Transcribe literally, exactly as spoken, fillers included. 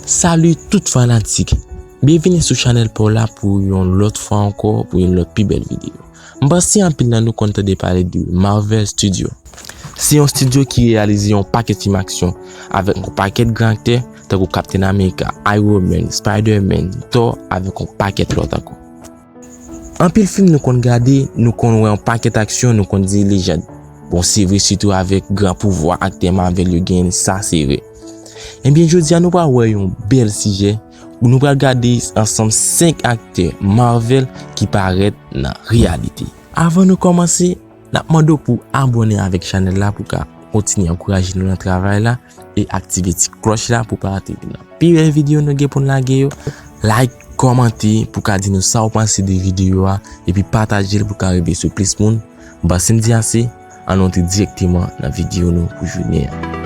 Salut tout fanatik! Byenvini sou chanèl pa w la pou yon lòt fwa ankò, pou yon lòt pi bèl videyo. M panse anpil nan nou konn tande pale de Marvel Studio. Se yon estidyo ki reyalize yon pakèt fim aksyon avèk yon pakèt gran aktè tankou Captain America, Iron Man, Spider-Man, Thor avèk yon pakèt lòt ankò. Anpil fim nou konn gade, nou konn wè yon pakèt aksyon, nou konn di lejand. Bon, se vre, sitou avèk gran pouvwa aktè Marvel yo genyen, sa se vre. Ebyen, jodi a nou pral wè yon bèl sijè, nou pral gade ansanm senk aktè Marvel ki parèt nan reyalite. Avan nou kòmanse, n ap mande w pou abòne avèk chanèl la pou ka kontinye ankouraje nou nan travay la e aktive ti klòch la pou pa rate nan pi bèl videyo nou gen pou n lage yo. Like, kòmante pou ka di nou sa w panse de videyo a, epi pataje l pou ka rive sou plis moun. Bon, si m di ase, ann antre dirèkteman nan videyo nou pou jounen an.